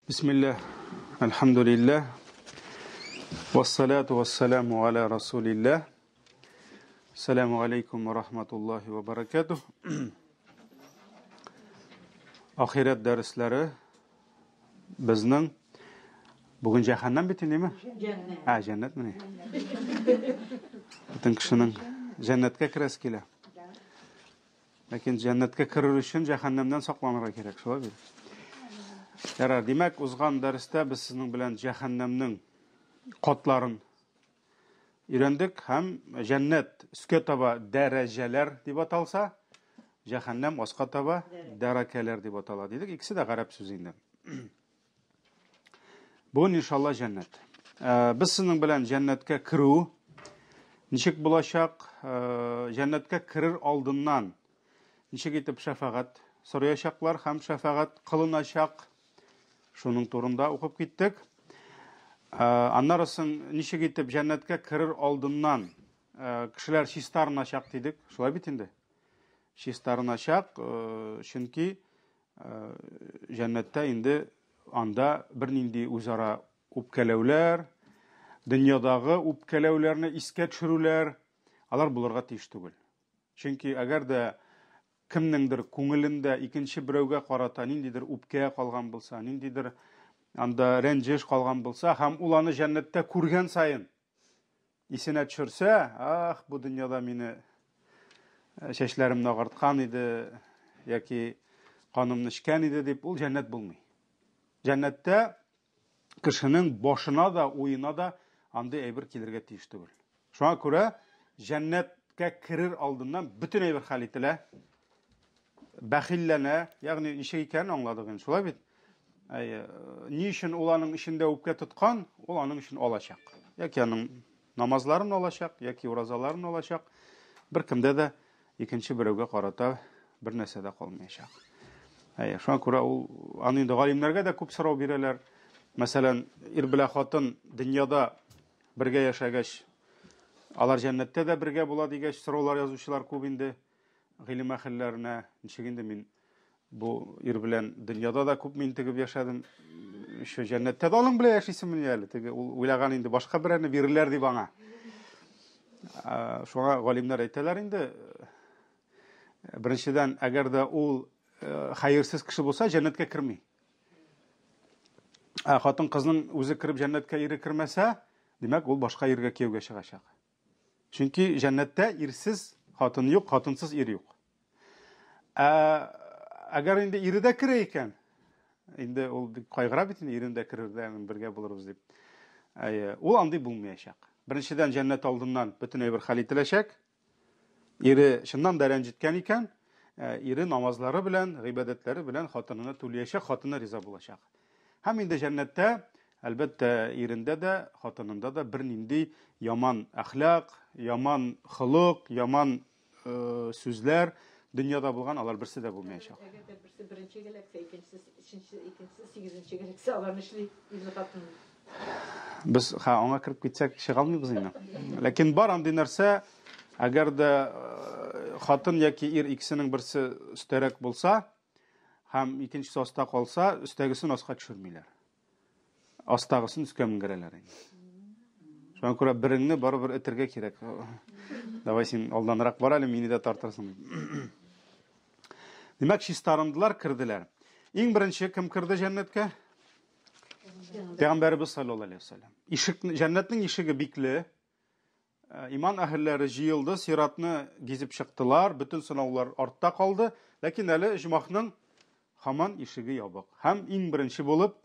Бисмилләһ, әлхәмдүлилләһ, вассалату вассаламу аля расулилләһ. Ассаламу алейкум ва рахматуллахи ва баракатух. Ахирәт дәресләре безнең бүген җәһәннәм бит инде, Җәннәт. Ә, җәннәтмени? Бөтен кешенең җәннәткә керәсе килә. Ләкин җәннәткә керер өчен җәһәннәмнән сакланырга кирәк, шулай бит? Ярар, димәк, узган дәрестә без сезнең белән җәһәннәмнең катларын өйрәндек һәм җәннәт өскә таба дәрәҗәләр дип аталса, җәһәннәм аска таба дәрәкәләр дип атала дидек. Икесе дә гарәп сүзе инде. Бүген иншалла җәннәт. Э, без сезнең белән җәннәткә керү ничек булачак? Э, җәннәткә керер алдыннан ничек итеп шәфәгать сораячаклар һәм шәфәгать кылыначак? Шуның турында укып киттек. Э, аннары соң ничек итеп җәннәткә керер алдыннан кешеләр чистарыначак дидек. Шулай бит инде? Чистарыначак, чөнки Җәннәттә инде анда бернинди үзара үпкәләүләр, дөньядагы үпкәләүләрне искә төшерүләр, алар булырга тиеш түгел. Чөнки әгәр дә кемнеңдер күңелендә икенче берәүгә карата ниндидер үпкә калган булса, ниндидер анда рәнҗеш калган булса һәм ул аны җәннәттә күргән саен Исенә төшерсә, ах, бу дөньяда мине э, чәчләремне агарткан иде яки канымны эчкән иде дип, ул җәннәт булмый. Җәннәттә кешенең башына да, уена да андый әйбер килергә тиеш түгел. Шуңа күрә җәннәткә керер алдыннан бөтен әйбер хәл ителә. Бәхилләнә, ягъни ничек икәнен аңладык инде, шулай бит? Әйе, ни өчен ул аның эчендә үпкә тоткан, ул аның өчен алачак. Яки аның намазларын алачак, яки уразаларын алачак. Бер кемдә дә икенче берәүгә карата бер нәрсә дә калмаячак. Әйе, шуңа күрә ул аны инде галимнәргә дә күп сорау бирәләр. Мәсәлән, ир белән хатын дөньяда бергә яшәгәч, алар җәннәттә дә бергә була дигәч, сораулар язучылар күп инде. Гыйлем әһелләренә, ничек инде мин бу ир белән дөньяда да күп мин тегеп яшәдем, еще җәннәттә дә аның белән яшисемени әле? Теге ул уйлаган инде башка берәрне бирерләр дип аңа. Шуңа галимнәр әйтәләр инде, беренчедән, әгәр дә ул хәерсез кеше булса, җәннәткә керми. Ә хатын-кызның үзе кереп җәннәткә ире кермәсә, димәк, ул башка иргә кияүгә чыгачак. Чөнки җәннәттә ирсез хатын юк, хатынсыз ир юк. Ә әгәр инде ире дә керә икән, инде ул бик кайгыра бит инде ирем дә керер дә, бергә булырбыз дип. Әйе, ул андый булмаячак. Беренчедән, җәннәт алдыннан бөтен әйбер хәл ителәчәк. Ире чыннан да рәнҗеткән икән, ире намазлары белән, гыйбадәтләре белән хатынына түләячәк, хатыны риза булачак. Һәм инде җәннәттә, әлбәттә, ирендә дә, хатынында да бернинди яман әхлак, яман холык, яман э, сүзләр дөньяда булган, алар берсе дә булмаячак. Әгәр дә берсе беренчегә эләксә, икенчесе өченче, икенчесе сигезенчегә эләксә, алар нишли? Ирле хатын. Без ха, аңа кереп китсәк, чыга алмыйбыз инде. Ләкин бар андый нәрсә, әгәр дә э, хатын яки ир икесенең берсе өстәрәк булса, Һәм икенчесе аста калса, өстәгесен аска төшермиләр. Астагысын өскә менгерәләр инде. Шуңа күрә береңне барыбер этергә кирәк. Давай син алданрак бар әле, мине дә тартырсың. Димәк, чистарындылар, керделәр. Иң беренче кем керде җәннәткә? Пәйгамбәребез саллаллаһу алейһи вәсәлләм. Ишек, җәннәтнең ишеге бикле. Э, иман әһелләре җыелды, сиратны гизеп чыктылар, бөтен сынаулар артта калды, ләкин әле оҗмахның һаман ишеге ябык. Һәм иң беренче булып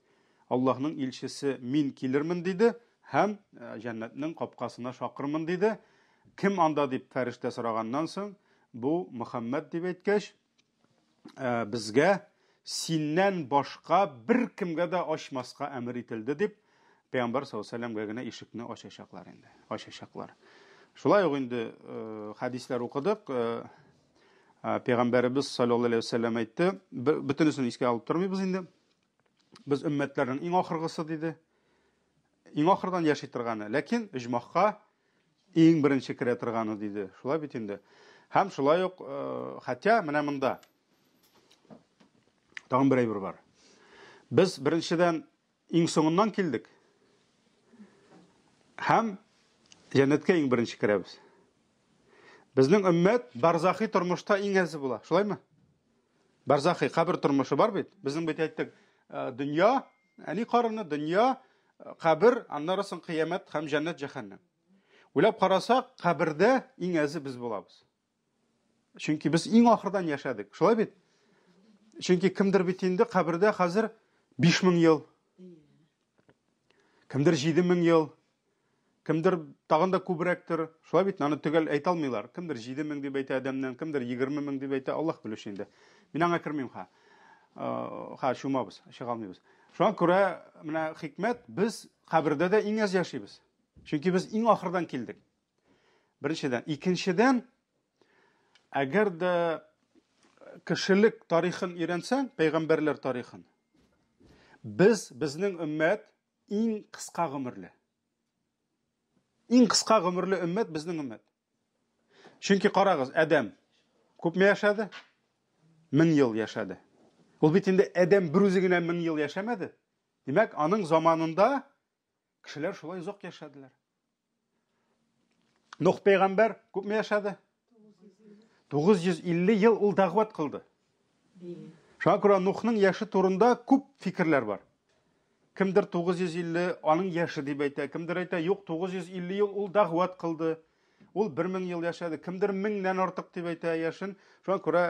Аллаһның илчесе мин килермен диде һәм э, җәннәтнең капкасына шакырмын диде. Кем анда дип фәрештә сораганнан соң, бу Мөхәммәд дип әйткәч, Э, безгә синнән башка бер кемгә дә ачмаска әмер ителде дип пәйгамбәр саллаллаху алейһи генә ишекне ачачаклар инде ачачаклар шулай ук инде э, хәдисләр укыдык э, пәйгамбәребез саллаллаху алейһи вәсәлләм әйтте бөтенесен искә алып тормыйбыз инде без өммәтләрнең иң ахыргысы диде иң ахырдан яши торганы ләкин оҗмахка Иң беренче керә торганы диде. Шулай бит инде. Һәм шулай ук, э, хотя менә монда тагын бер әйбер бар. Без беренчедән иң соңыннан килдек. Һәм җәннәткә иң беренче керәбез. Безнең өммәт барзахи тормышта иң әзе була. Шулаймы? Барзахи кабер тормышы бар бит. Безнең бит әйттек, э, дөнья, әни карыны, дөнья, э, кабер, аннары соң кыямәт һәм җәннәт, җәһәннәм. Уйлап карасак, кабердә иң әзе без булабыз. Чөнки без иң ахырдан яшәдек. Шулай бит? Чөнки кемдер бит инде кабердә хәзер 5000 ел. Кемдер 7000 ел. Кемдер тагын да күбрәктер. Шулай бит, аны төгәл әйтә алмыйлар. Кемдер 7000 дип әйтә адәмнән, кемдер 20000 дип әйтә, Аллаһ белүче инде. Мин аңа кермим ха. Э, ха, чумабыз, чыга алмыйбыз. Шуңа күрә менә хикмәт, без кабердә дә иң әз яшибез. Чөнки без иң ахырдан килдек. Беренчедән, икенчедән, әгәр дә кешелек тарихын өйрәнсәң, пәйгамбәрләр тарихын, без, безнең өммәт иң кыска гомерле. Иң кыска гомерле өммәт безнең өммәт. Чөнки карагыз, Адәм күпме яшәде? 1000 ел яшәде. Ул бит инде Адәм бер үзе генә 1000 ел яшәмәде. Димәк, аның заманында кешеләр шулай озак яшәделәр. Нух пәйгамбәр күпме яшәде? 950 ел ул дәгъват кылды. Шуңа күрә Нухның яше турында күп фикерләр бар. Кемдер 950 аның яше дип әйтә, кемдер әйтә, юк, 950 ел ул дәгъват кылды. Ул 1000 ел яшәде, кемдер 1000-нән артык дип әйтә яшен. Шуңа күрә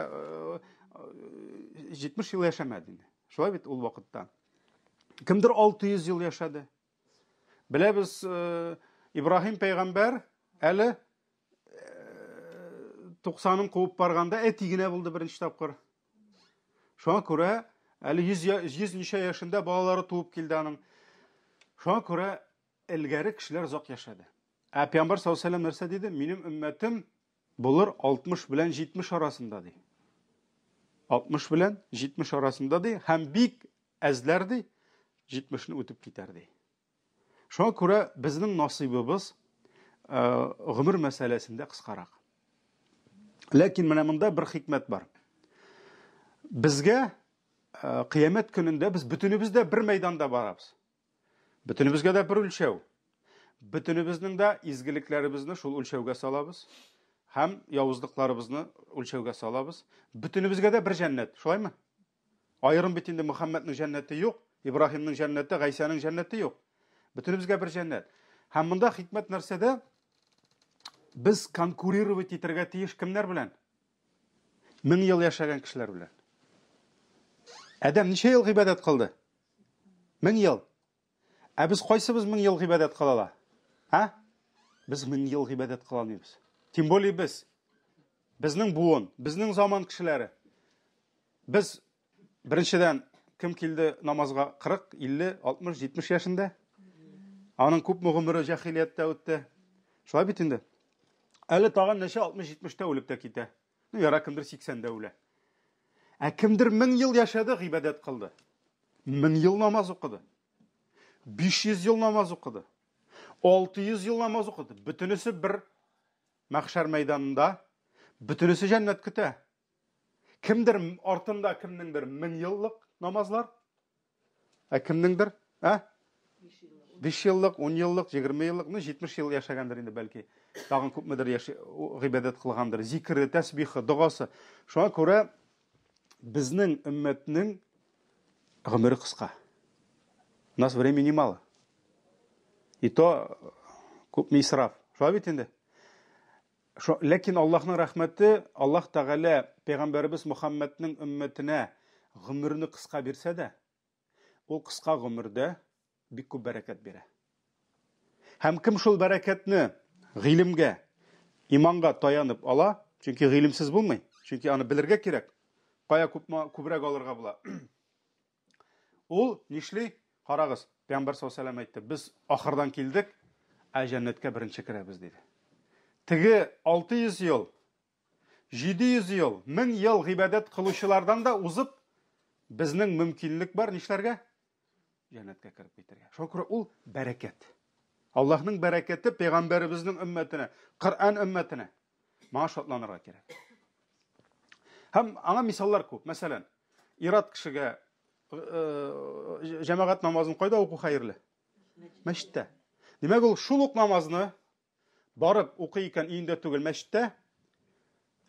70 ел яшәмәде инде. Шулай бит ул вакытта. Кемдер 600 ел яшәде. Беләбез, э, Ибраһим пәйгамбәр әле 90-ын куып барганда әти генә булды беренче тапкыр. Шуңа күрә әле 100 100 ничә яшендә балалары туып килде аның. Шуңа күрә элгәре кешеләр озак яшәде. Ә пәйгамбәр саллаллаһу алейһи вәсәлләм нәрсә диде? Минем өммәтем булыр 60 белән 70 арасында ди. 60 белән 70 арасында ди һәм бик Әзләр ди, җитмешне үтеп китәр ди. Шуңа күрә безнең насыйбыбыз э, гомер мәсьәләсендә кыскарак. Ләкин менә монда бер хикмәт бар. Безгә э, кыямәт көнендә без бөтенебез дә бер мәйданда барабыз. Бөтенебезгә дә бер үлчәү. Бөтенебезнең дә изгелекләребезне шул үлчәүгә салабыз һәм явызлыкларыбызны үлчәүгә салабыз. Бөтенебезгә дә бер җәннәт, шулаймы? Аерым бит инде Мөхәммәднең җәннәте юк, Ибраһимның җәннәте, Гайсәнең җәннәте юк. Бөтенебезгә бер җәннәт. Һәм монда хикмәт нәрсәдә? Без конкурировать итәргә тиеш кемнәр белән? Мең ел яшәгән кешеләр белән. Адәм ничә ел гыйбадәт кылды? Мең ел. Ә без кайсыбыз мең ел гыйбадәт кыла ала? А? Без мең ел гыйбадәт кыла алмыйбыз. Тем более без. Безнең буын, безнең заман кешеләре. Без беренчедән кем килде намазга 40, 50, 60, 70 яшендә? Аның күпме гомере җәһилияттә үтте. Шулай бит инде. Әле тагын нәчә 60-70тә үлеп тә китә. Ну, яра кемдер 80дә үлә. Ә кемдер 1000 ел яшәде, гыйбадәт кылды. 1000 ел намаз укыды. 500 ел намаз укыды. 600 ел намаз укыды. Бөтенесе бер мәхшәр мәйданында, бөтенесе җәннәт көтә. Кемдер артында кемнеңдер 1000 еллык намазлар, ә кемнеңдер, ә? 5 еллык, 10 еллык, 20 еллык, ну 70 ел яшәгәндер инде бәлки. Тагын күпмедер яши гыйбадәт кылгандыр. Зикре, тәсбихы, догасы. Шуңа күрә безнең өммәтнең гомере кыска. У нас времени мало. И то күпме исраф. Шулай бит инде. Шо, ләкин Аллаһның рәхмәте, Аллаһ Тәгалә пәйгамбәребез Мөхәммәднең өммәтенә гомерне кыска бирсә дә, ул кыска гомердә бик күп бәрәкәт бирә. Һәм кем шул бәрәкәтне гыйлемгә, иманга таянып ала, чөнки гыйлемсез булмый, чөнки аны белергә кирәк, кая күпме күбрәк алырга була. Ул нишли? Карагыз, Пәйгамбәр саллаллаһу алейһи әйтте, без ахырдан килдек, ә җәннәткә беренче керәбез диде. Теге 600 ел, 700 ел, 1000 ел гыйбадәт кылучылардан да узып, безнең мөмкинлек бар нишләргә? Җәннәткә кереп китәргә. Шуңа күрә ул бәрәкәт. Аллаһның бәрәкәте пәйгамбәребезнең өммәтенә, Коръән өммәтенә. Моңа шатланырга кирәк. Һәм аңа мисаллар күп. Мәсәлән, ират кешегә э, җәмәгать намазын кайда уку хәерле? Мәчеттә. Димәк, ул шул ук намазны барып укый икән өендә түгел, мәчеттә,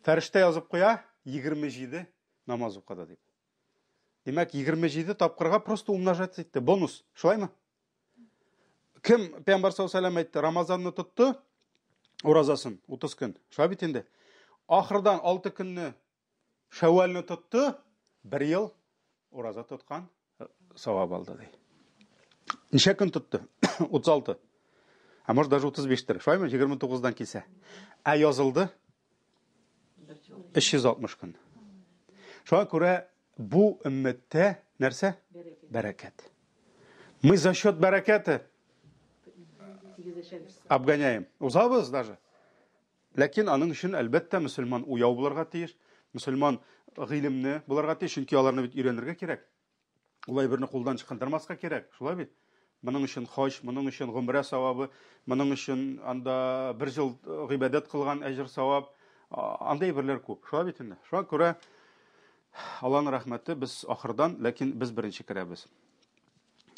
фәрештә язып куя, 27 намаз укыды дип. Димәк, 27 тапкырга просто умножать итте, бонус. Шулаймы? Кем Пәйгамбәр саллаллаху алейһи әйтте, Рамазанны тотты, уразасын 30 көн. Шулай бит инде. Ахырдан 6 көнне Шәвәлне тотты, бер ел ураза тоткан э, савап алды ди. Ничә көн тотты? 36. А может даже 35-тер. Шулаймы? 29-дан килсә. Ә язылды 360 көн. Шуңа күрә бу өммәттә нәрсә? Бәрәкәт. Мы за счет бәрәкәте обгоняем. Узабыз даже. Ләкин аның өчен, әлбәттә, мөселман уяу булырга тиеш, мөселман гыйлемне булырга тиеш, чөнки аларны бит өйрәнергә кирәк. Ул әйберне кулдан чыкындырмаска кирәк, шулай бит? Моның өчен хаҗ, моның өчен гомрә савабы, моның өчен анда бер ел э, гыйбадәт кылган әҗер савап, андый әйберләр күп. Шулай бит инде. Шуңа күрә Аллаһның рәхмәте без ахырдан, ләкин без беренче керәбез.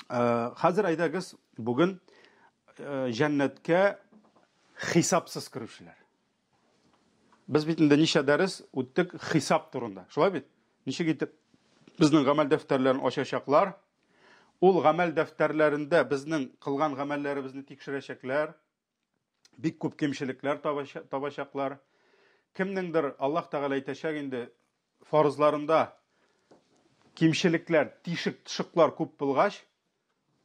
Э, хәзер әйдәгез бүген э, җәннәткә хисапсыз керүчеләр. Без бит инде ничә дәрес үттек хисап турында. Шулай бит? Ничек итеп безнең гамәл дәфтәрләрен ачачаклар? Ул гамәл дәфтәрләрендә безнең кылган гамәлләребезне тикшерәчәкләр. Бик күп кимчелекләр табачаклар. Кемнеңдер Аллаһ Тәгалә әйтәчәк инде фарызларында кимчелекләр, тишек-тышыклар күп булгач,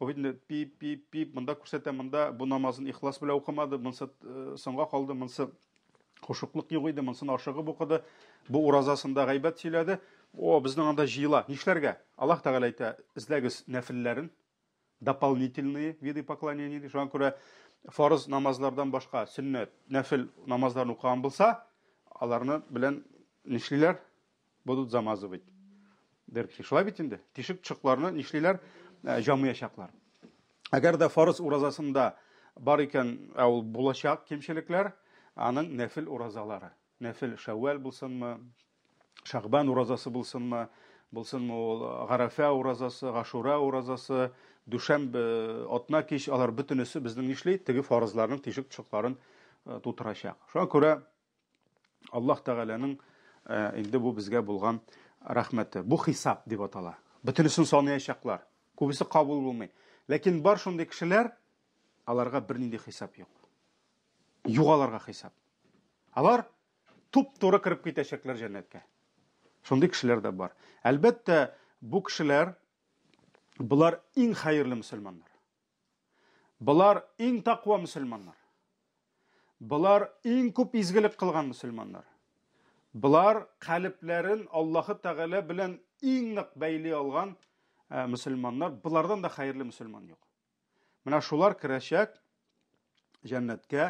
Ул бит инде пип, пип, пип, монда күрсәтә, монда бу намазын ихлас белән укымады, монсы э, соңга калды, монсы хошуклык юк иде, монсын ашыгып укыды, бу уразасында гайбәт сөйләде. О, безнең анда җыела. Нишләргә? Аллаһ Тәгалә әйтә, эзләгез нәфелләрен, дополнительные виды поклонения. Шуңа күрә фарыз намазлардан башка сөннәт, нәфел намазларын укыган булса, аларны белән нишлиләр? Будут замазывать дырки. Шулай бит инде. Тишек чыкларны нишлиләр? Э, жамыячаклар. Әгәр дә фарыз уразасында бар икән, ә ул булачак кимчелекләр, аның нәфил уразалары. Нәфил шәүвәл булсынмы, шәгъбан уразасы булсынмы, булсынмы ул Гарәфә уразасы, Гашура уразасы, дүшәмбе, атна кич, алар бөтенесе безнең нишли? Теге фарызларның тишек чыкларын э, тутырачак. Шуңа күрә Аллаһ Тәгаләнең э, инде бу безгә булган рәхмәте. Бу хисап дип атала. Бөтенесен санаячаклар. Күбесе кабул булмый. Ләкин бар шундый кешеләр, аларга бернинди хисап юк. Юк аларга хисап. Алар туп-туры кереп китәчәкләр җәннәткә. Шундый кешеләр дә бар. Әлбәттә, бу кешеләр болар иң хәерле мөселманнар. Болар иң таква мөселманнар. Болар иң күп изгелек кылган мөселманнар. Болар калебләрен Аллаһы Тәгалә белән иң нык бәйли алган э, мөселманнар. Болардан да хәерле мөселман юк. Менә шулар керәчәк җәннәткә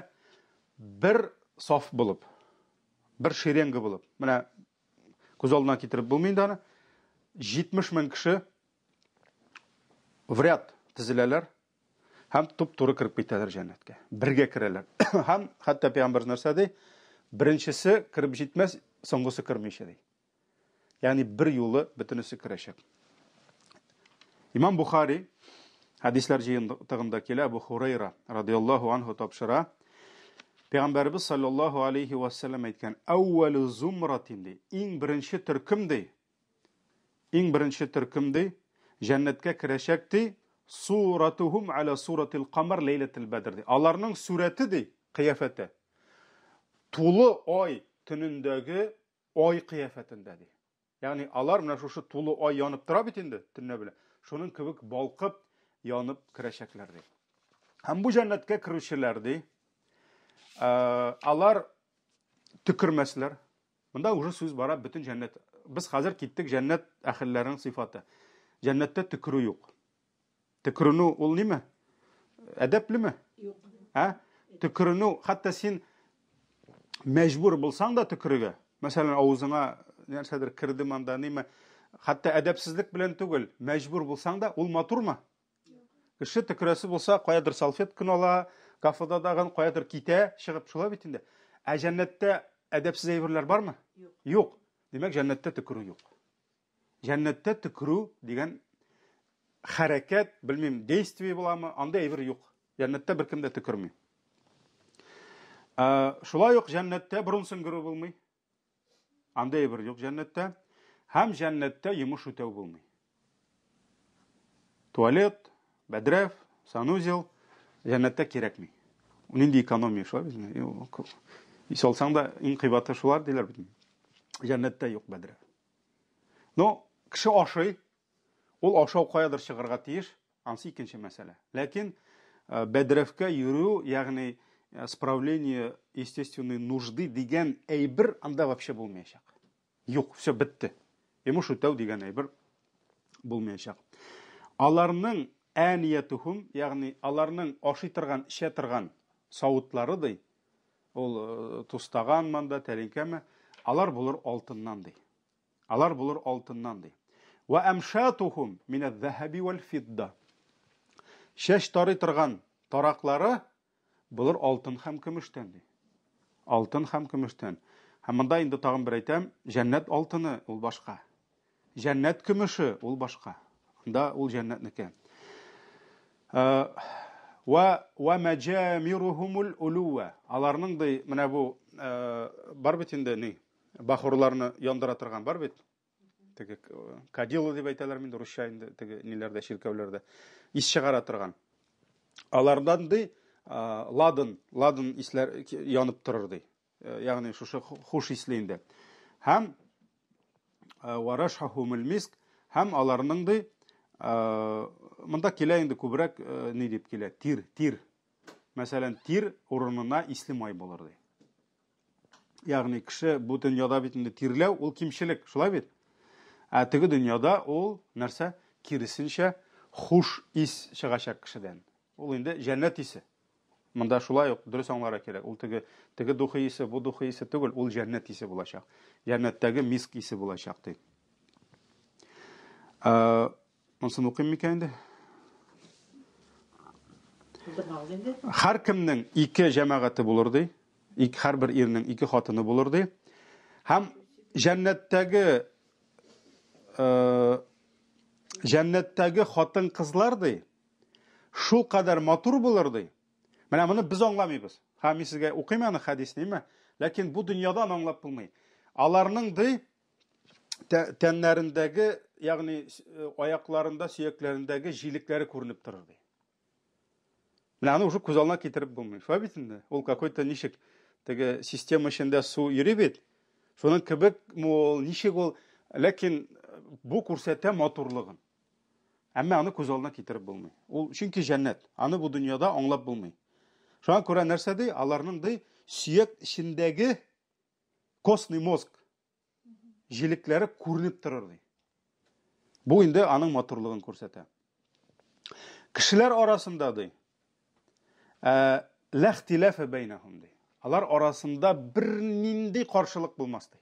бер саф булып, бер шеренга булып. Менә күз алдына китереп булмый инде аны. 70 мең кеше в ряд тезеләләр һәм туп-туры кереп китәләр җәннәткә. Бергә керәләр. Һәм хәтта пәйгамбер нәрсә ди? Беренчесе кереп җитмәс, соңгысы кермичә ди. Ягъни бер юлы бөтенесе керәчәк. Имам Бухари хәдисләр җыентыгында килә, Абу Хурайра радияллаһу анху тапшыра. Пәйгамбәребез саллаллаһу алейхи ва саллям әйткән, "Әүвәлу зумратин" ди, иң беренче төркем ди, Иң беренче төркем ди, җәннәткә керәчәк ди, суратухум аля суратил камар ләйләтел бәдр ди. Аларның сурәте ди, кыяфәте тулы ай төнендәге ай кыяфәтендә ди. Ягъни алар менә шушы тулы ай янып тора бит инде төнлә белән. Шуның кебек балкып янып керәчәкләр ди. Һәм бу җәннәткә керүчеләр ди, алар төкермәсләр, Монда уже сүз бара бөтен җәннәт. Без хәзер киттек җәннәт әһелләренең сыйфаты. Җәннәттә төкерү юк. Төкеренү ул ниме? Әдәплеме? Юк. Ә? Төкеренү, хәтта син мәҗбүр булсаң да төкерергә. Мәсәлән, авызыңа нәрсәдер керде монда, ниме? Хәтта әдәпсезлек белән түгел, мәҗбүр булсаң да, ул матурмы? Кеше төкерәсе булса, каядыр салфетканы ала, кафеда дагын каядыр китә, чыгып шулай бит инде. Ә җәннәттә әдәпсез әйберләр бармы? Юк. Юк. Димәк, җәннәттә төкерү юк. Җәннәттә төкерү дигән. хәрәкәт, белмим, действие буламы, андый әйбер юк. Җәннәттә беркем дә төкерми. Шулай ук җәннәттә борын сеңгерү булмый. Андый әйбер юк җәннәттә. Һәм җәннәттә йомыш үтәү булмый. Туалет, бәдрәф, санузел җәннәттә кирәкми. Нинди экономия шулай бит. Ис алсаң да иң кыйбаты шулар диләр бит. Җәннәттә юк бәдрәф. Но кеше ашый, ул ашау каядыр чыгарга тиеш, ансы икенче мәсьәлә. Ләкин э, бәдрәфкә йөрү, ягъни э, справление естественной нужды дигән әйбер анда вообще булмаячак. Юк, все бетте. Йомыш үтәү дигән әйбер булмаячак. Аларның әниятухум, ягъни аларның ашый торган, эчә торган савытлары ди, ул э, тустаган манда, тәлинкәме, алар булыр алтыннан ди. Алар булыр алтыннан ди. Ва амшатухум мин аз-захаби вал фидда. Чәч тарый торган тараклары булыр алтын һәм көмештән ди. Алтын һәм көмештән. Һәм монда инде тагын бер әйтәм, җәннәт алтыны ул башка. Җәннәт көмеше ул башка. Анда ул җәннәтнеке. Э, ва ва маҗамирухумул улува. Аларның ди менә бу э, бар бит инде ни? Бахурларны яндыра торган бар бит. Теге э, кадило дип әйтәләр инде русча инде теге ниләрдә чиркәүләрдә ис чыгара торган. Алардан ди ладан, ладан исләр янып торыр ди. Э, ягъни шушы хуш исле инде. Һәм э, варашахумул миск һәм аларның ди монда килә инде күбрәк ни дип килә? Тир, тир. Мәсәлән, тир урынына исле май булыр ди. Ягъни кеше бу дөньяда бит инде тирләү ул кимчелек, шулай бит? Ә теге дөньяда ул нәрсә? Киресенчә, хуш ис чыгачак кешедән. Ул инде җәннәт исе. Монда шулай ук дөрес аңларга кирәк. Ул теге теге духы исе, бу духы исе түгел, ул җәннәт исе булачак. Җәннәттәге миск исе булачак ди. Ә, Монысын укыйм микән инде? Һәркемнең ике җәмәгате булыр ди. Ике һәрбер ирнең ике хатыны булыр ди. Һәм җәннәттәге э, җәннәттәге хатын-кызлар ди, шул кадәр матур булыр ди. Менә моны без аңламыйбыз. Һәм мин сезгә укыйм аны хәдисне, ләкин бу дөньядан аңлап булмый. Аларның ди тәннәрендәге, ягъни э, аякларында, сөякләрендәге җилекләре күренеп торыр ди. Менә аны уже күз алдына китереп булмый. Шулай бит инде. Ул какой-то ничек теге система эчендә су йөри бит. Шуның кебек ул ничек ул, ләкин э, бу күрсәтә матурлыгын. Әмма аны күз алдына китереп булмый. Ул чөнки җәннәт. Аны бу дөньяда аңлап булмый. Шуңа күрә нәрсә ди? Аларның ди сөяк эчендәге костный мозг җилекләре күренеп торыр ди. Бу инде аның матурлыгын күрсәтә. Кешеләр арасында ди, ә, ләхтиләфә бәйнәһум ди. Алар арасында бернинди каршылык булмас ди.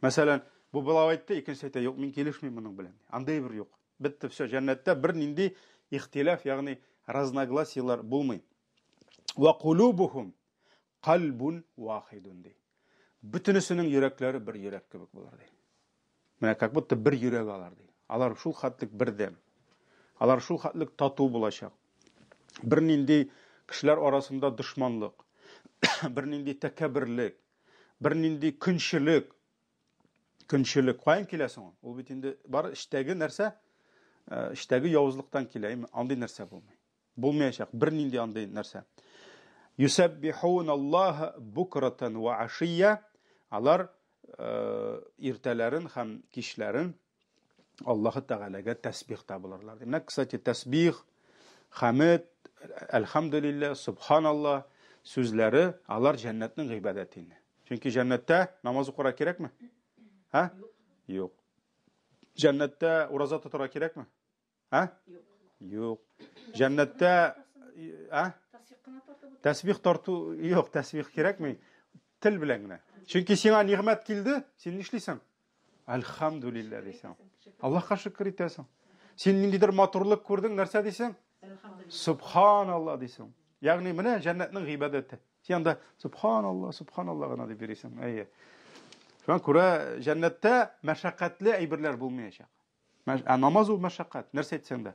Мәсәлән, бу болай әйтте, икенчесе әйтә, юк, мин килешмим моның белән. Андый бер юк. Бетте, все, җәннәттә бернинди ихтилаф, ягъни разногласияләр булмый. Ва кулубухум Кальбун вахидун ди. Бөтенесенең йөрәкләре бер йөрәк кебек булыр ди. Менә как будто бер йөрәк алар ди. Алар шул хәтлек бердәм. Алар шул хәтлек тату булачак. Бернинди кешеләр арасында дошманлык, бернинди тәкәбберлек, бернинди көнчелек, көнчелек каян килә соң? Ул бит инде бар эчтәге нәрсә, э, эчтәге явызлыктан килә. Андый нәрсә булмый. Булмаячак бернинди андый нәрсә. Юсәббихун Аллаһ букратан ва ашия. Алар э, иртәләрен һәм кичләрен Аллаһы Тәгаләгә тәсбихта булырлар. Менә, кстати, тәсбих, хәмед, әлхәмдүлилләһ, субханаллаһ сүзләре алар җәннәтнең гыйбадәте инде. Чөнки җәннәттә намаз укырга кирәкме? Һа? Юк. Җәннәттә ураза тотарга кирәкме? А? Юк. Җәннәттә а? Тәсбих тарту юк, тәсбих кирәкми. Тел белән генә. Чөнки сиңа нигъмәт килде, син нишлисең? Альхамдулилла дисең. Аллаһка шөкер итәсең. Син ниндидер матурлык күрдең, нәрсә дисең? Субханалла дисең. Ягъни менә җәннәтнең гыйбадәте. Син анда субханалла, субханалла гына дип йөрисең. Әйе. Шуңа күрә җәннәттә мәшәкатьле әйберләр булмаячак. Ә намаз ул мәшәкать, нәрсә әйтсәң дә.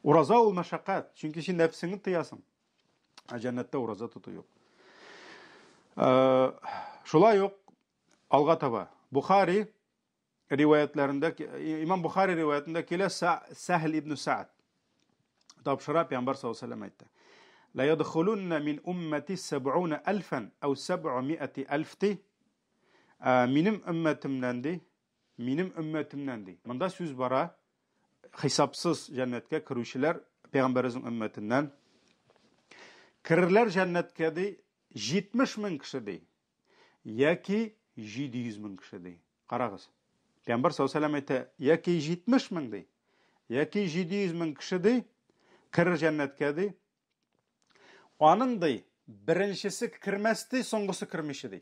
Ураза ул мәшәкать, чөнки син нәфсеңне тыясың. Ә җәннәттә ураза тоту юк. Шулай ук алга таба. Бухари риваятларында, Имам Бухари риваятында килә Сәһл ибн Сa'д. Тапшыра Пәйгамбәр саллаллаһу алейһи ва сәлләм әйтте. Ла ядхулунна мин уммати сәб'уна әлфән әу сәб'умиати әлф ди. Минем өммәтемнән ди, минем өммәтемнән ди. Монда сүз бара хисапсыз җәннәткә керүчеләр Пәйгамбәребезнең өммәтеннән. Керерләр җәннәткә ди 70 мең кеше ди. Яки 700 мең кеше ди. Карагыз. Пәйгамбәр саллаллаһу алейһи ва сәлләм әйтә, яки 70 мең ди, яки 700 мең кеше ди, керер җәннәткә ди. Аның ди, беренчесе кермәс ди, соңгысы кермичә ди.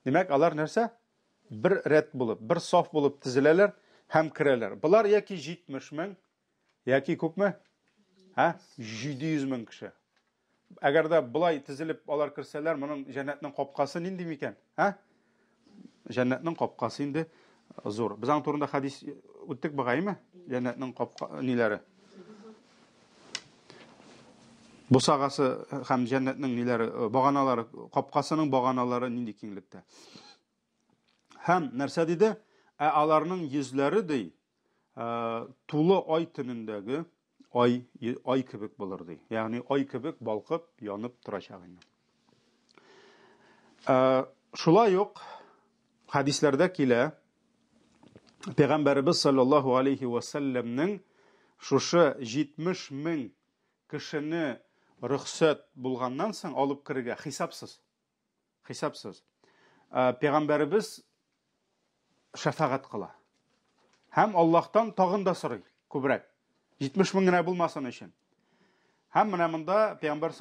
Димәк, алар нәрсә? Бер рәт булып, бер саф булып тезеләләр һәм керәләр. Болар яки 70 мең, яки күпме? Һә? 700 мең кеше. Әгәр дә болай тезелеп алар керсәләр, моның җәннәтнең капкасы нинди микән? Һә? Җәннәтнең капкасы инде зур. Без аның турында хадис үттек бугаймы? Җәннәтнең капка ниләре? Бусагасы һәм җәннәтнең ниләре, баганалары, капкасының баганалары нинди киңлектә. Һәм нәрсә диде? Ә аларның йөзләре ди, тулы ай төнендәге ай ай кебек булыр ди. Ягъни ай кебек балкып, янып торачак инде. Шулай ук хәдисләрдә килә, Пәйгамбәребез саллаллаһу алейхи ва сәлләмнең шушы 70 мең кешене рөхсәт булганнан соң алып керергә хисапсыз. Хисапсыз. Пәйгамбәребез шәфәгать кыла. Һәм Аллаһтан тагын да сорый күбрәк. 70 мең генә булмасын өчен. Һәм менә монда пәйгамбәр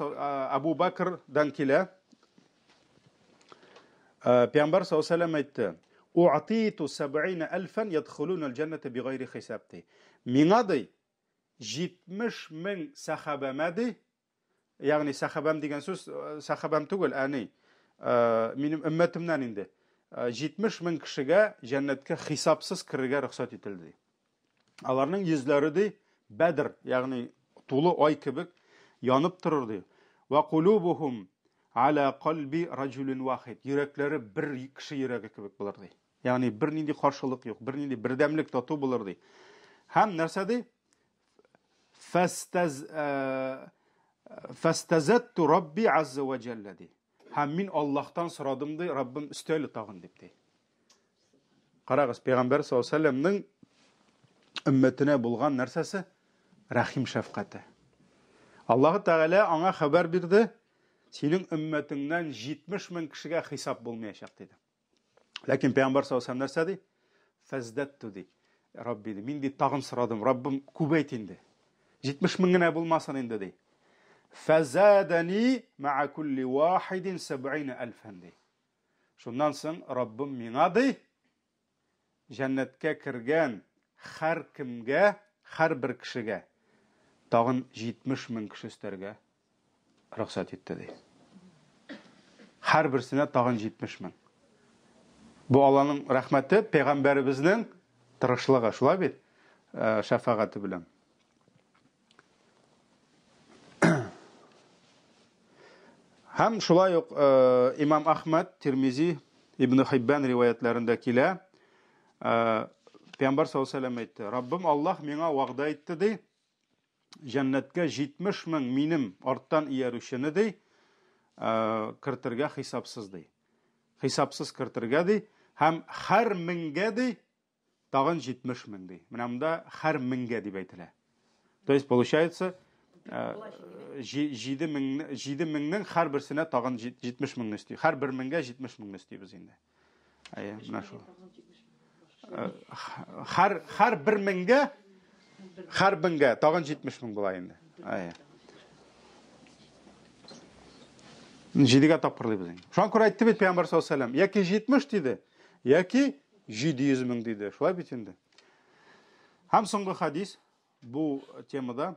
Абу Бакрдан килә. Пәйгамбәр саллаллаһу алейһи вәсәлләм әйтте: "У'титу 70 алфан ядхулуна аль-җанната бигайри хисаб" ди. Миңа ди 70 мең сәхабәмә ди, ягъни сәхабәм дигән сүз сәхабәм түгел, ә ни, минем өммәтемнән инде 70 мең кешегә җәннәткә хисапсыз керергә рөхсәт ителде. Аларның йөзләре ди Бәдр, ягъни тулы ай кебек янып торыр ди. Ва кулубухум аля кальби раҗулин вахид. Йөрәкләре бер кеше йөрәге кебек булыр ди. Ягъни бернинди каршылык юк, бернинди бердәмлек тату булыр ди. Һәм нәрсә ди? Фастаз фастазатту Рабби азза ва җалла ди. Һәм мин Аллаһтан сорадым ди, Раббым өстәле тагын дип ди. Карагыз, Пәйгамбәр саллаллаһу алейһи вәсәлләмнең өммәтенә булган нәрсәсе? Рәхим шәфкате. Аллаһы Тәгалә аңа хәбәр бирде, синең өммәтеңнән 70 мең кешегә хисап булмаячак диде. Ләкин Пәйгамбәр саллаллаһу алейһи вәсәлләм нәрсә ди? Фәздәтту ди. Рабби ди. Мин ди тагын сорадым, Раббым, күбәйт инде. 70 мең генә булмасын инде ди. Фәзадани ма'a кулли вахидин 70 алфан ди. Шуннан соң Раббым миңа ди, җәннәткә кергән һәркемгә, һәрбер кешегә тагын 70 мең кеше өстәргә рөхсәт итте ди. Һәрберсенә тагын 70 мең. Бу Алланың рәхмәте, пәйгамбәребезнең тырышлыгы, шулай бит? Э, шәфәгате белән. Һәм шулай ук э, Имам Ахмад, Тирмизи, Ибн Хиббан риваятләрендә килә. Э, Пәйгамбәр саллаллаһу алейһи вәсәлләм әйтте: "Раббым Аллаһ миңа вәгъдә итте ди, җәннәткә 70 мең минем арттан иярүчене ди, э, кертергә хисапсыз ди. Хисапсыз кертергә ди һәм һәр меңгә ди Тагын 70 мең ди. Менә монда һәр меңгә дип әйтелә. То есть получается 7 мең 7 меңнең һәрберсенә тагын 70 меңне өсти. Һәр бер меңгә 70 меңне өстибез инде. Әйе, менә шул. Һәр һәр бер меңгә һәр меңгә тагын 70 мең була инде. Әйе. Җидегә тапкырлыйбыз инде. Шуңа күрә әйтте бит Пәйгамбәр саллаллаһу алейһи ва сәлләм, яки 70 диде, яки 700 мең диде. Шулай бит инде. Һәм соңгы хадис бу темада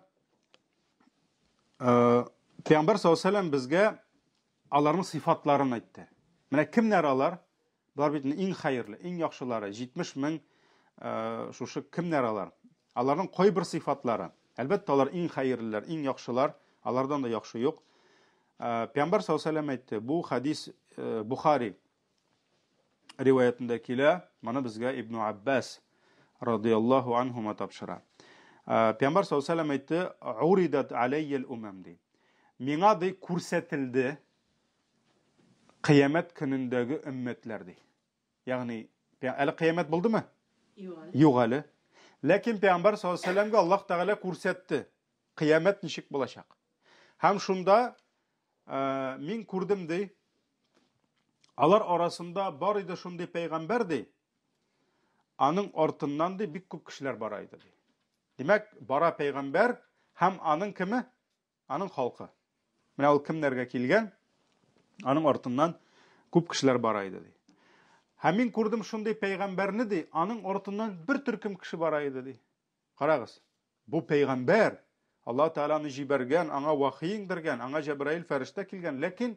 э, Пәйгамбәр саллаллаһу алейһи безгә аларның сыйфатларын әйтте. Менә кемнәр алар? Болар бит иң хәерле, иң яхшылары, 70 мең Шушы кемнәр алар? Аларның кайбер сыйфатлары. Әлбәттә, алар иң хәерлеләр, иң яхшылар, алардан да яхшы юк. Пәйгамбәр саллаллаһу алейһи әйтте, бу хадис Бухари риваятендә килә, моны безгә Ибн Аббас радияллаһу анһума тапшыра. Пәйгамбәр саллаллаһу алейһи әйтте, уридат алейял умам ди. Миңа ди күрсәтелде кыямәт көнендәге өммәтләр ди. Ягъни, әле кыямәт булдымы? Юк әле. Юк әле. Ләкин Пәйгамбәр саллаллаһу алейһи вәсәлләмгә Аллаһ Тәгалә күрсәтте, кыямәт ничек булачак. Һәм шунда э, мин күрдем ди, алар арасында бар иде шундый пәйгамбәр ди, аның артыннан ди бик күп кешеләр бара иде ди. Димәк, бара пәйгамбәр һәм аның кеме? Аның халкы. Менә ул кемнәргә килгән, аның артыннан күп кешеләр бара иде ди. Һәм мин күрдем шундый пәйгамбәрне ди, аның артыннан бер төркем кеше бара иде ди. Карагыз, бу пәйгамбәр Аллаһ Тәгалә аны җибәргән, аңа вахи иңдергән, аңа Җәбраил фәрештә килгән, ләкин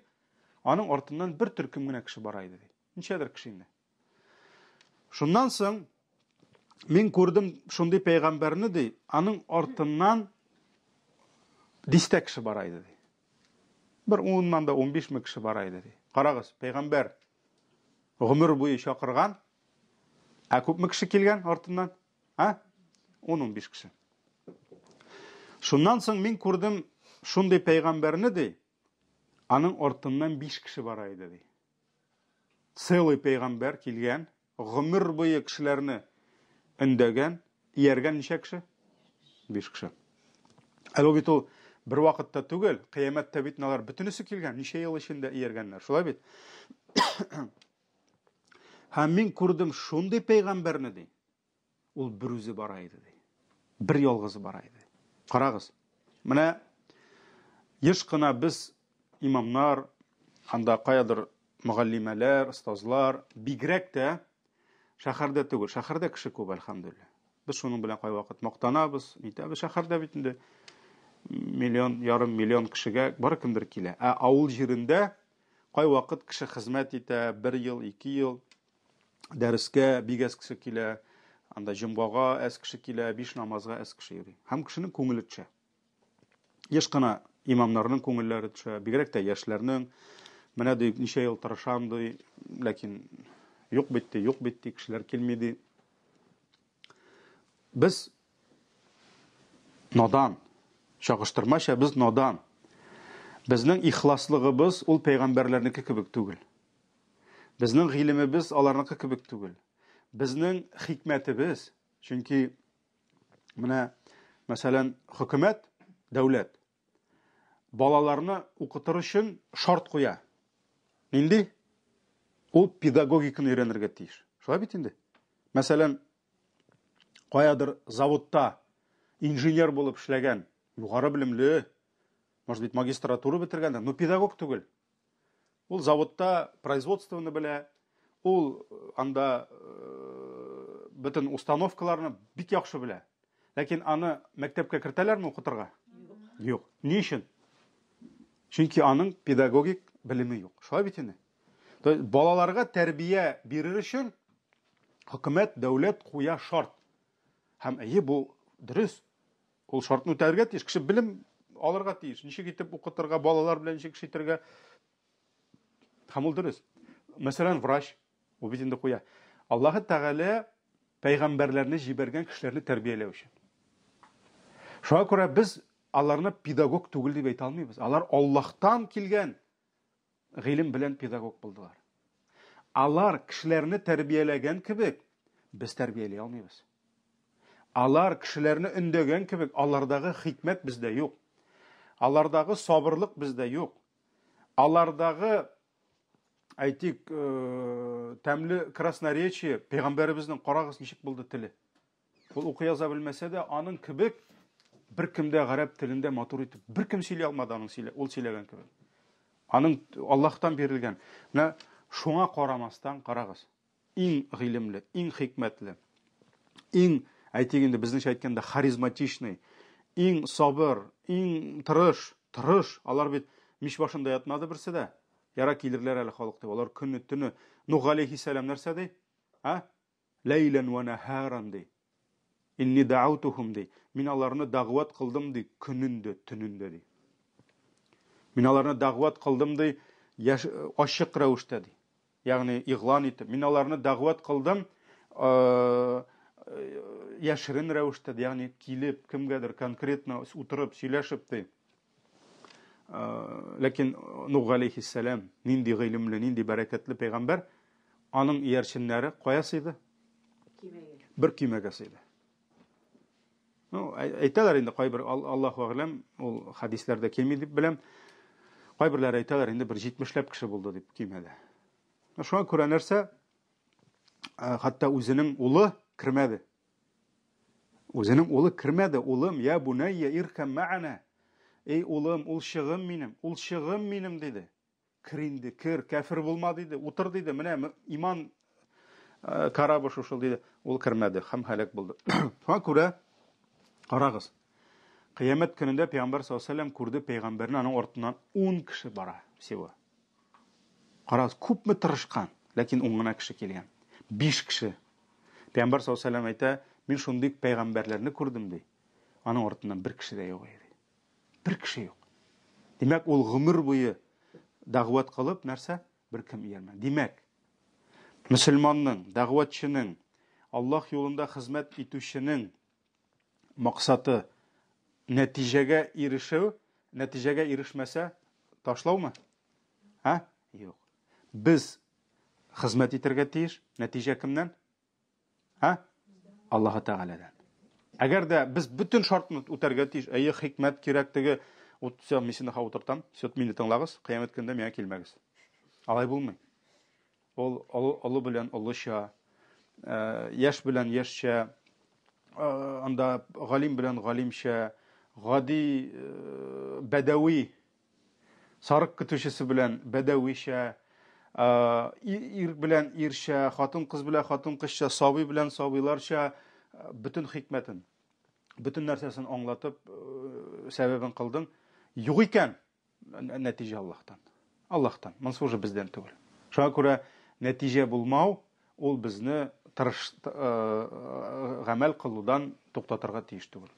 аның артыннан бер төркем генә кеше бара иде ди. Ничәдер кеше инде. Шуннан соң мин күрдем шундый пәйгамбәрне ди, аның артыннан дистә кеше бара иде ди. Бер уннан да 15 мең кеше бара иде ди. Карагыз, пәйгамбәр гомер буе чакырган, ә күпме кеше килгән артыннан? А? 10-15 кеше. Шуннан соң мин күрдем шундый пәйгамбәрне ди, аның артыннан 5 кеше бара иде ди. Целый пәйгамбәр килгән, гомер буе кешеләрне өндәгән, ияргән ничә кеше? 5 кеше. Әле ул бит ул бер вакытта түгел, кыямәттә бит алар бөтенесе килгән, ничә ел эчендә ияргәннәр, шулай бит? Һәм мин күрдем шундый пәйгамбәрне ди. Ул бер үзе бара иде ди. Бер ялгызы бара иде. Карагыз. Менә еш кына без имамнар, анда каядыр мөгаллимәләр, остазлар, бигрәк тә шәһәрдә түгел. Шәһәрдә кеше күп, әлхәмдүлилләһ. Без шуның белән кайвакыт мактанабыз, нитәбез. Шәһәрдә бит инде миллион, ярым миллион кешегә бар кемдер килә. Ә авыл җирендә кайвакыт кеше хезмәт итә, бер ел, ике ел, дәрескә бик әз кеше килә, анда җомгага әз кеше килә, биш намазга әз кеше йөри. Һәм кешенең күңеле төшә. Еш кына имамнарның күңелләре төшә, бигрәк тә яшьләрнең. Менә ди, ничә ел тырышам ди, ләкин юк бит ди, юк бит ди, кешеләр килми ди. Без надан, чагыштырмача без надан. Безнең ихласлыгыбыз ул пәйгамбәрләрнеке кебек түгел. Безнең гыйлемебез аларныкы кебек түгел. Безнең хикмәтебез, чөнки менә, мәсәлән, хөкүмәт, дәүләт балаларны укытыр өчен шарт куя. Нинди? Ул педагогиканы өйрәнергә тиеш. Шулай бит инде? Мәсәлән, каядыр заводта инженер булып эшләгән, югары белемле, может быть, магистратура бетергәндер, но педагог түгел. Ул заводта производствоны белә, ул э, анда э, бөтен установкаларны бик яхшы белә. Ләкин аны мәктәпкә кертәләрме укытырга? Юк. Юк. Ни өчен? Чөнки аның педагогик белеме юк. Шулай бит инде. То есть балаларга тәрбия бирер өчен хөкүмәт, дәүләт куя шарт. Һәм әйе, бу дөрес. Ул шартны үтәргә тиеш, кеше белем алырга тиеш. Ничек итеп укытырга, балалар белән ничек эш итәргә. Һәм ул дөрес. Мәсәлән, врач, ул бит инде куя. Аллаһы Тәгалә пәйгамбәрләрне җибәргән кешеләрне тәрбияләү өчен. Шуңа күрә без аларны педагог түгел дип әйтә алмыйбыз. Алар Аллаһтан килгән гыйлем белән педагог булдылар. Алар кешеләрне тәрбияләгән кебек, без тәрбияли алмыйбыз. Алар кешеләрне өндәгән кебек, алардагы хикмәт бездә юк. Алардагы сабырлык бездә юк. Алардагы, әйтик, э, тәмле красноречие, пәйгамбәребезнең карагыз ничек булды теле. Ул укый яза белмәсә дә, аның кебек беркем дә гарәп телендә матур итеп беркем сөйли алмады аның сөйлә, ул сөйләгән кебек. Аның Аллаһтан бирелгән. Менә шуңа карамастан карагыз. Иң гыйлемле, иң хикмәтле, иң, әйтик инде безнеңчә әйткәндә, харизматичный, иң сабыр, иң тырыш, тырыш. Алар бит мич башында ятмады берсе дә. Яра килерләр әле халык дип. Алар көне, төне. Нух алейхиссәлам нәрсә ди? А? Ләйлән вә нәһаран ди. Инни даутухум ди. Мин аларны дәгъват кылдым ди, көнен дә, төнен дә ди. Мин аларны дәгъват кылдым ди, яш, ачык рәвештә ди. Ягъни игълан итеп. Мин аларны дәгъват кылдым яшерен рәвештә, ягъни килеп кемгәдер конкретно утырып сөйләшеп ди. Ләкин Нух галәйһиссәлам нинди гыйлемле, нинди бәрәкәтле пәйгамбәр, аның иярченнәре кая сыйды? Көймәгә. Бер көймәгә сыйды. Ну, әйтәләр инде кайбер Аллаһу әгъләм, ул хәдисләрдә килми дип беләм. Кайберләре әйтәләр инде бер 70ләп кеше булды дип көймәдә. Шуңа күрә нәрсә? Хәтта үзенең улы кермәде. Үзенең улы кермәде, улым, я бунайя иркәм мә'ана. Эй, улым, ул чыгым минем, ул чыгым минем, диде. Кер инде, кер, кәфер булма, диде, утыр, диде, менә иман э, карабы шушыл, диде. Ул кермәде һәм һәлак булды. Шуңа күрә, карагыз, Кыямәт көнендә Пәйгамбәр саллаллаһу алейһи күрде пәйгамбәрне, аның артыннан 10 кеше бара всего. Карагыз, күпме тырышкан, ләкин ун гына кеше килгән. Биш кеше. Пәйгамбәр саллаллаһу алейһи әйтә, мин шундый пәйгамбәрләрне күрдем ди. Аның артыннан бер кеше дә юк иде. Бер кеше юк. Димәк, ул гомер буе дәгъват кылып, нәрсә? Бер кем иярмәде. Димәк, мөселманның, дәгъватчының, Аллаһ юлында хезмәт итүченең максаты нәтиҗәгә ирешү, нәтиҗәгә ирешмәсә, ташлаумы? Ә? Юк. Без хезмәт итәргә тиеш. Нәтиҗә кемнән? Ә? Аллаһы Тәгаләдән. Әгәр дә без бөтен шартны үтәргә тиеш, әйе, хикмәт кирәк теге, вот все, мин сине утыртам, все, мине тыңлагыз, кыямәт көнендә миңа килмәгез. Алай булмый. Ул олы белән олыча, э, яшь белән яшьчә, э, анда галим белән галимчә, гади э, бәдәви Сарык көтүчесе белән бәдәвичә, ир белән ирчә, хатын-кыз белән хатын-кызча, сабый белән сабыйларча бөтен хикмәтен, бөтен нәрсәсен аңлатып, сәбәбен кылдың. Юк икән, нәтиҗә Аллаһтан. Аллаһтан. Монысы уже бездән түгел. Шуңа күрә нәтиҗә булмау Ул безне тырыш гамәл кылудан туктатырга тиеш түгел.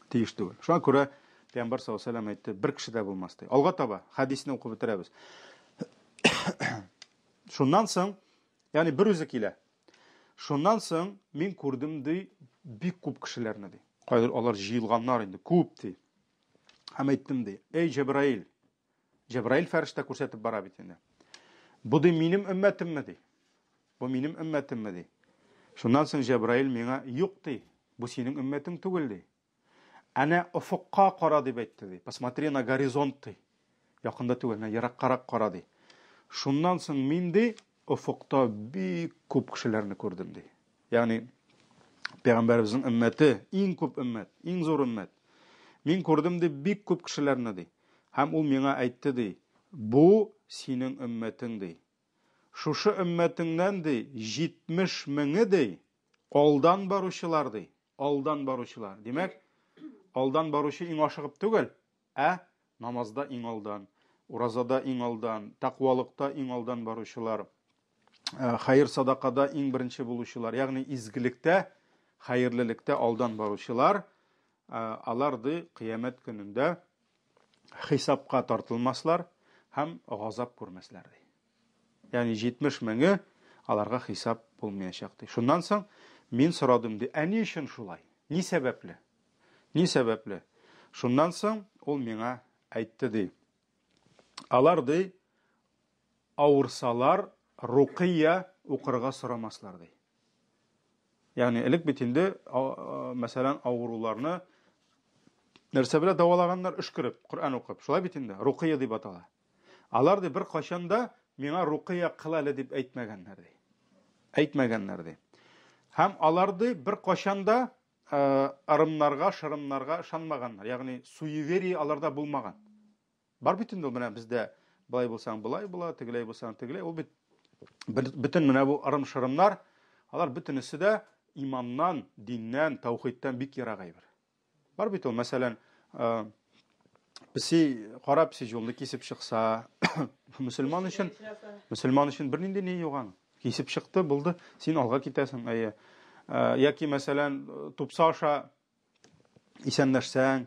Тиеш түгел. Шуңа күрә Пәйгамбәр саллаллаһу алейһи вәсәлләм әйтте, бер кеше дә булмас ди. Алга таба хәдисне укып бетерәбез. Шуннан соң, ягъни бер үзе килә. Шуннан соң мин күрдем ди, бик күп кешеләрне ди. Кайдыр алар җыелганнар инде, күп ди. Һәм әйттем ди, эй Җәбраил, Җәбраил фәрештә күрсәтеп бара бит инде. Бу ди минем өммәтемме ди. Бу минем өммәтемме ди. Шуннан соң Җәбраил миңа юк ди. Бу синең өммәтең түгел ди. Әнә офыкка кара дип әйтте ди. Посмотри на горизонт ди. Якында түгел, менә ераккарак кара ди. Шуннан соң мин ди офыкта бик күп кешеләрне күрдем ди. Ягъни пәйгамбәребезнең өммәте иң күп өммәт, иң зур өммәт. Мин күрдем ди бик күп кешеләрне ди. Һәм ул миңа әйтте ди, бу синең өммәтең ди. Шушы өммәтеңнән ди 70 меңе ди алдан баручылар ди. Алдан баручылар. Димәк, алдан баручы иң ашыгып түгел, ә намазда иң алдан, уразада иң алдан, тәкъвалыкта иң алдан баручылар, э, хәер садакада иң беренче булучылар, ягъни изгелектә, хәерлелектә алдан баручылар, э, алар ди кыямәт көнендә хисапка тартылмаслар һәм газап күрмәсләр ди. Ягъни 70 меңе аларга хисап булмаячак ди. Шуннан соң мин сорадым ди, ә ни өчен шулай? Ни сәбәпле? Ни сәбәпле? Шуннан соң ул миңа әйтте ди. Алар ди авырсалар рукыя укырга сорамаслар ди. Ягъни элек бит инде мәсәлән авыруларны нәрсә белән дәвалаганнар? Өшкереп, Коръән укып. Шулай бит инде, рукыя дип атала. Алар ди бер кайчан да миңа рукыя кыл әле дип әйтмәгәннәр ди. Әйтмәгәннәр ди. Һәм алар ди бер кайчан да ырымнарга, шырымнарга ышанмаганнар. Ягъни суеверие аларда булмаган. Бар бит инде ул менә бездә былай булсаң былай була, тегеләй булсаң тегеләй. Ул бит бөтен менә бу ырым-шырымнар, алар бөтенесе дә иманнан, диннән, таухидтан бик ерак әйбер. Бар бит ул, мәсәлән, песи, кара песи юлны кисеп чыкса, мөселман өчен, мөселман өчен бернинди ни юк аның. Кисеп чыкты, булды. Син алга китәсең, әйе. Э, яки, мәсәлән, тупса аша исәнләшсәң,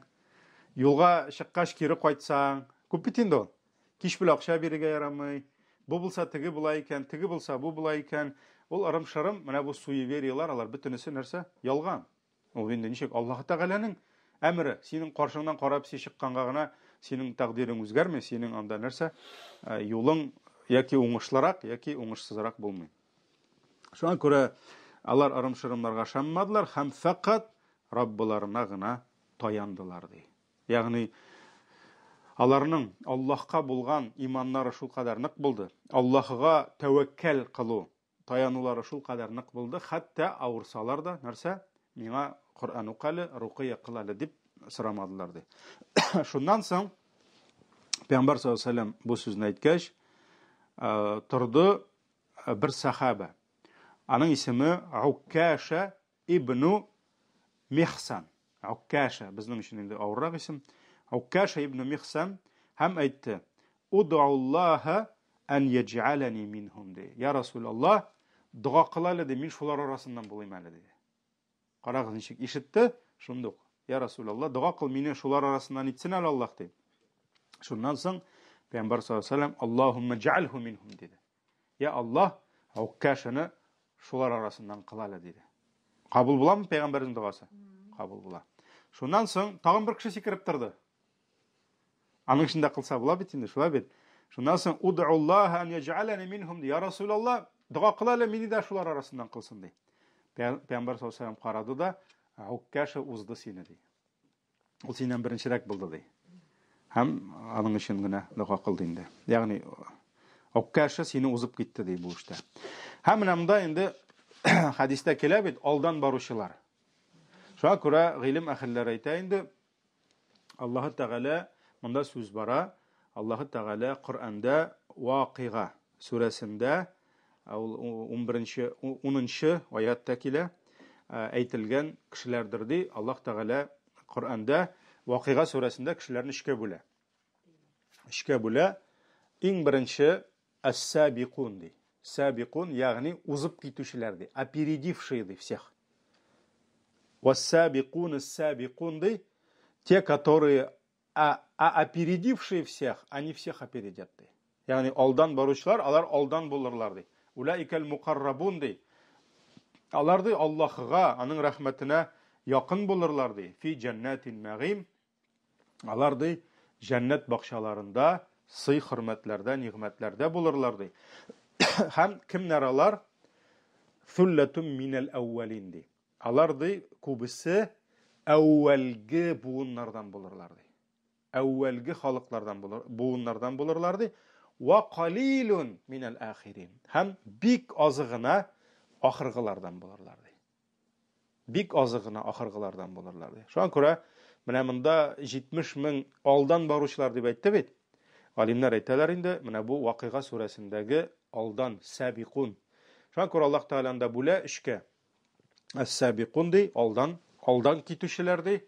юлга чыккач кире кайтсаң, күп бит инде ул. Кич белән акча бирергә ярамый. Бу булса теге була икән, теге булса бу була икән. Ул ырым-шырым, менә бу суевериелар, алар бөтенесе нәрсә? Ялган. Ул инде ничек Аллаһ Тәгаләнең әмере, синең каршыңнан кара песи чыкканга гына синең тәкъдирең үзгәрми, синең анда нәрсә, э, юлың яки уңышлырак, яки уңышсызрак булмый. Шуңа күрә алар ырым-шырымнарга ышанмадылар һәм фәкать Раббыларына гына таяндылар ди. Ягъни аларның Аллаһка булган иманнары шулкадәр нык булды. Аллаһыга тәвәккәл кылу, Таянулары шулкадәр нык булды, хәтта авырсалар да, нәрсә, миңа Коръән укы әле, рукыя кыл әле дип сорамадылар, ди. Шуннан соң Пәйгамбәр саллаллаһу алейһи вәсәлләм бу сүзне әйткәч, э, торды э, бер сахаба. Аның исеме Уккаша Ибну Михсан. Уккаша, безнең өчен инде авыррак исем. Уккаша ибну Михсан һәм әйтте: "Удуллаһа ан яҗ'алани минһум" ди. Я Расулаллаһ, дога кыл әле ди, мин шулар арасыннан булыйм әле ди. Карагыз ничек ишетте, шундук. Я Расулаллаһ, дога кыл, мине шулар арасыннан итсен әле Аллаһ ди. Шуннан соң Пәйгамбәр саллаллаһу алейһи ва сәлләм Аллаһумма җәальһу минһум диде. Я Аллаһ, Уккашаны шулар арасыннан кыл әле, диде. Кабул буламы пәйгамбәрнең догасы? Кабул була. Шуннан соң тагын бер кеше сикереп торды. Аның өчен дә кылса була бит инде, шулай бит. Шуннан соң удуллаһ ан яҗ'алани минһум, я Расулаллаһ, дога кыл әле, мине дә шулар арасыннан кылсын, ди. Пәйгамбәр саллаллаһу алейһи вәсәлләм карады да, Уккаша узды сине, ди. Ул синнән беренчерәк булды ди. Һәм аның өчен генә дога кылды инде. Ягъни Уккаша сине узып китте ди бу эштә. Һәм менә монда инде хәдистә килә бит алдан баручылар. Шуңа күрә гыйлем әһелләре әйтә инде Аллаһы Тәгалә монда сүз бара. Аллаһы Тәгалә Коръәндә Вакыйга сүрәсендә ул 11-нче 10-нчы аятта килә әйтелгән кешеләрдер ди. Аллаһ Тәгалә Коръәндә Вакыйга сүрәсендә кешеләрне өчкә бүлә. Өчкә бүлә. Иң беренче әс-сабикун ди. Сабикун, ягъни узып китүчеләр ди. Опередившие ди всех. Вассабикун, сабикун ди. Те, которые а, а опередившие всех, они всех опередят ди. Ягъни алдан баручылар, алар алдан булырлар ди. Улаикал мукаррабун ди. Алар ди Аллаһыга, аның рәхмәтенә якын булырлар ди. Фи җәннәтин нәгыйм. Алар ди җәннәт бакчаларында сый хөрмәтләрдә, нигъмәтләрдә булырлар ди. Һәм кемнәр алар? Thullatun минәл әүвәлин ди. Алар ди күбесе әүвәлге буыннардан булырлар ди. Әүвәлге халыклардан булыр, буыннардан булырлар ди. Ва қалилун минәл ахирин. Һәм бик азы гына ахыргылардан булырлар ди. Бик азы гына ахыргылардан булырлар ди. Шуңа күрә менә монда 70 мең алдан баручылар дип әйтте бит. Галимнәр әйтәләр инде, менә бу Вакыйга сүрәсендәге алдан сәбикун. Шуңа күрә Аллаһ Тәгалә анда бүлә өчкә. Әс-сабикун ди, алдан, алдан китүчеләр ди.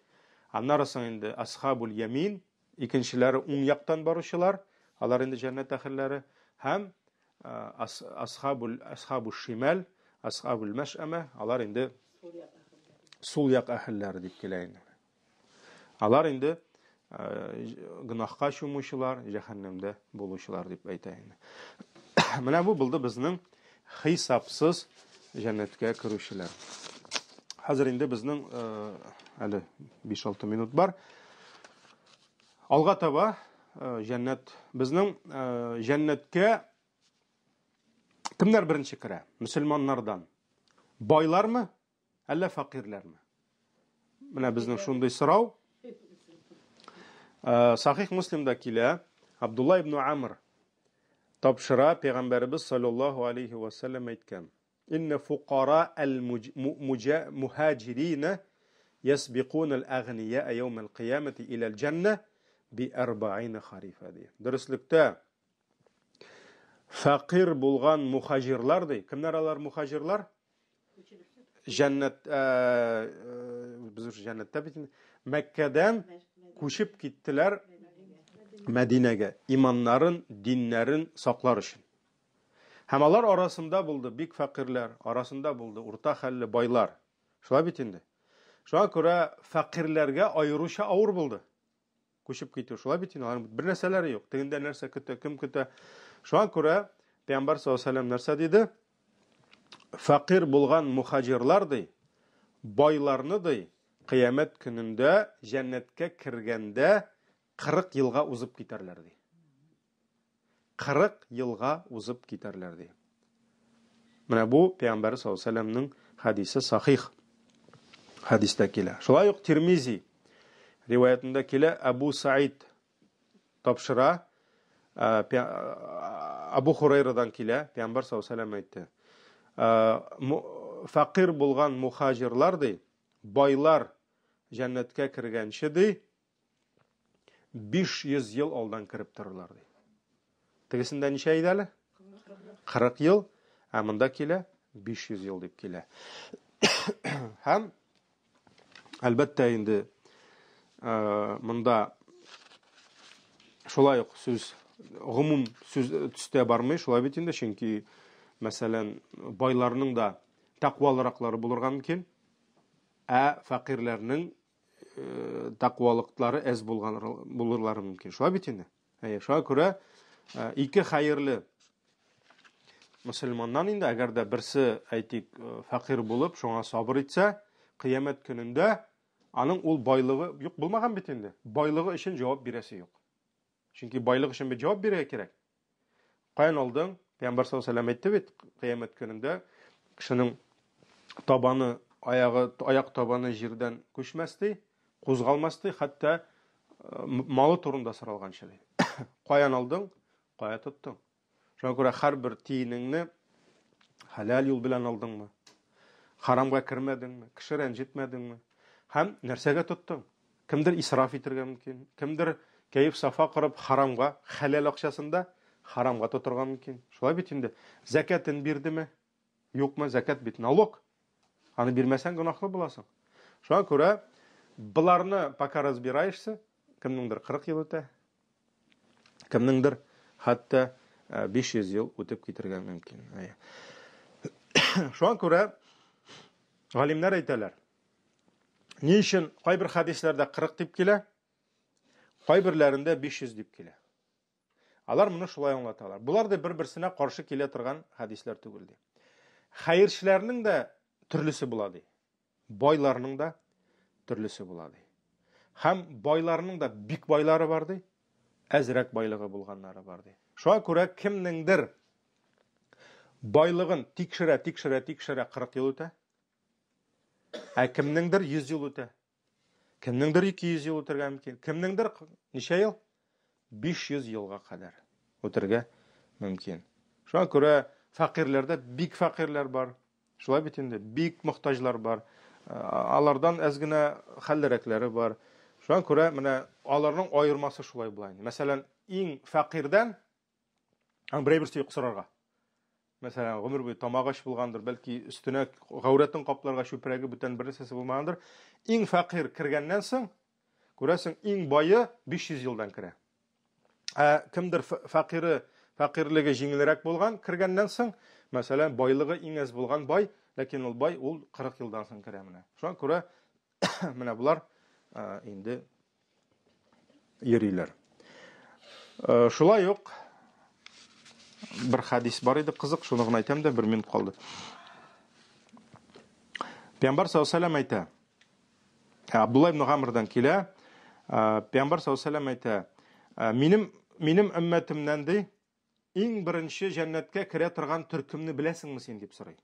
Аннары соң инде асхабул ямин, икенчеләре уң яктан баручылар, алар инде җәннәт әһелләре һәм асхабул асхабу шимал, асхабул мәшәмә, алар инде сул як әһелләре дип килә инде. Алар инде гөнаһка чумучылар, җәһәннәмдә булучылар дип әйтә инде. Менә бу булды безнең хисапсыз җәннәткә керүчеләр. Хәзер инде безнең әле 5-6 минут бар. Алга таба җәннәт безнең җәннәткә кемнәр беренче керә? Мөселманнардан. Байлармы, Әллә фәкыйрьләрме? Менә безнең шундый сорау. Э, Сахих Муслимда килә, Абдулла ибн Амр тапшыра, пәйгамбәребез саллаллаһу алейхи ва саллям әйткән. Инна фукара аль-мухаҗирина ясбикун аль-агния яум аль-кыямати ила аль-джанна би 40 харифа ди. Дөреслектә фәкыйрь булган мухаҗирлар ди. Кемнәр алар мухаҗирлар? Җәннәт э, э, без уже җәннәттә бит инде. Мәккәдән күчеп киттеләр Мәдинәгә, иманнарын, диннәрен саклар өчен. Һәм алар арасында булды бик фәкыйрьләр, арасында булды урта хәлле байлар. Шулай бит инде. Шуңа күрә фәкыйрьләргә аеруча авыр булды. Күчеп китү. Шулай бит инде, аларның бер нәрсәләре юк. Тегендә нәрсә көтә, кем көтә. Шуңа күрә Пәйгамбәр саллаллаһу алейһи вәсәлләм нәрсә диде? Фәкыйрь булган мухаҗирлар ди, байларны ди, кыямәт көнендә җәннәткә кергәндә 40 елга узып китәрләр ди. 40 елга узып китәрләр ди. Менә бу Пәйгамбәр саллаллаһу алейһи вәсәлләмнең хәдисе сахих хәдистә килә. Шулай ук Тирмизи риваятендә килә Абу Саид тапшыра Абу Хурайрадан килә, Пәйгамбәр саллаллаһу алейһи вәсәлләм әйтте. Фәкыйрь булган мухаҗирлар ди, байлар җәннәткә кергәнче ди, 500 ел алдан кереп торырлар ди. Тегесендә ничә иде әле? 40 ел, ә монда килә 500 ел дип килә. Һәм әлбәттә инде э, монда шулай ук сүз гомум сүз төстә бармый, шулай бит инде, чөнки мәсәлән, байларның да тәкъвалыраклары булырга мөмкин, ә фәкыйрьләрнең Э, тәкъвалыклары әз булган булырлары мөмкин. Шулай бит инде. Әйе, шуңа күрә э, ике хәерле мөселманнан инде, әгәр дә берсе, әйтик, э, фәкыйрь булып, шуңа сабыр итсә, кыямәт көнендә аның ул байлыгы юк булмаган бит инде. Байлыгы өчен җавап бирәсе юк. Чөнки байлык өчен бит җавап бирергә кирәк. Каян алдың? Пәйгамбәр саллаллаһу алейһи әйтте бит, кыямәт көнендә кешенең табаны, аягы, аяк табаны җирдән күчмәс ди, кузгалмас ди, хәтта э, малы турында соралганчы ди. Каян алдың? Кая тоттың? Шуңа күрә һәрбер тиенеңне хәләл юл белән алдыңмы? Харамга кермәдеңме? Кеше рәнҗетмәдеңме? Һәм нәрсәгә тоттың? Кемдер исраф итергә мөмкин, кемдер кәеф-сафа корып харамга, хәләл акчасын да харамга тотырга мөмкин. Шулай бит инде. Зәкәтен бирдеме? Юкмы? Зәкәт бит налог. Аны бирмәсәң гөнаһлы буласың. Шуңа күрә боларны пока разбираешься, кемнеңдер 40 ел үтә, Кемнеңдер хәтта 500 ел үтеп китергә мөмкин. Шуңа күрә галимнәр әйтәләр. Ни өчен кайбер хәдисләрдә 40 дип килә, кайберләрендә 500 дип килә. Алар моны шулай аңлаталар. Болар да бер-берсенә каршы килә торган хәдисләр түгел ди. Хәерчеләрнең дә төрлесе була ди. Байларның да төрлесе була ди. Һәм байларның да бик байлары бар ди, әзрәк байлыгы булганнары бар ди. Шуңа күрә кемнеңдер байлыгын тикшерә, тикшерә, тикшерә 40 ел үтә. Ә кемнеңдер 100 ел үтә. Кемнеңдер 200 ел үтергә мөмкин. Кемнеңдер ничә ел? 500 елга кадәр үтергә мөмкин. Шуңа күрә фәкыйрьләрдә бик фәкыйрьләр бар. Шулай бит инде, бик мохтаҗлар бар. Алардан әз генә хәллерәкләре бар. Шуңа күрә менә аларның аермасы шулай була инде. Мәсәлән, иң фәкыйрьдән аның берәй берсе юк сорарга. Мәсәлән, гомер буе тамак ач булгандыр, бәлки өстенә гаурәтен капларга чүпрәге бүтән бер нәрсәсе булмагандыр. Иң фәкыйрь кергәннән соң, күрәсең, иң бае 500 елдан керә. Ә кемдер фәкыйре, фәкыйрьлеге җиңелрәк булган кергәннән соң, мәсәлән, байлыгы иң әз булган бай, ләкин ул бай ул 40 елдан соң керә менә. Шуңа күрә менә болар инде йөриләр. Шулай ук бер хадис бар иде, кызык, шуны гына әйтәм дә, бер минут калды. Пәйгамбәр саллаллаһу алейһи ва сәлләм әйтә, Абдулла ибн Гамрдан килә. Пәйгамбәр саллаллаһу алейһи әйтә, минем минем өммәтемнән ди, иң беренче җәннәткә керә торган төркемне беләсеңме син дип сорый.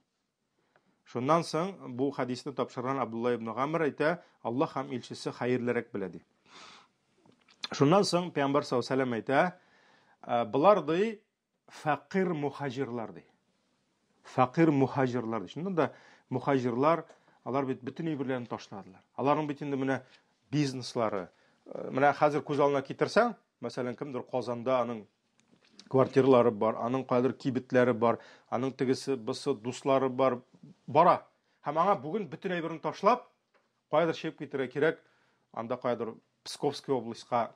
Шуннан соң бу хадисне тапшырган Абдулла ибн Гамр әйтә, Аллаһ һәм илчесе хәерлерәк белә ди. Шуннан соң Пәйгамбәр саллаллаһу алейһи әйтә, болар ди фәкыйрь мухаҗирлар ди. Фәкыйрь мухаҗирлар ди. Чыннан да мухаҗирлар, алар бит бөтен әйберләрен ташладылар. Аларның бит инде менә бизнеслары. Э, менә хәзер күз алдына китерсәң, мәсәлән, кемдер Казанда аның квартиралары бар, аның кайдыр кибетләре бар, аның тегесе, бусы, дуслары бар, бара. Һәм аңа бүген бөтен әйберен ташлап, каядыр чыгып китәргә кирәк, анда каядыр Псковский областька.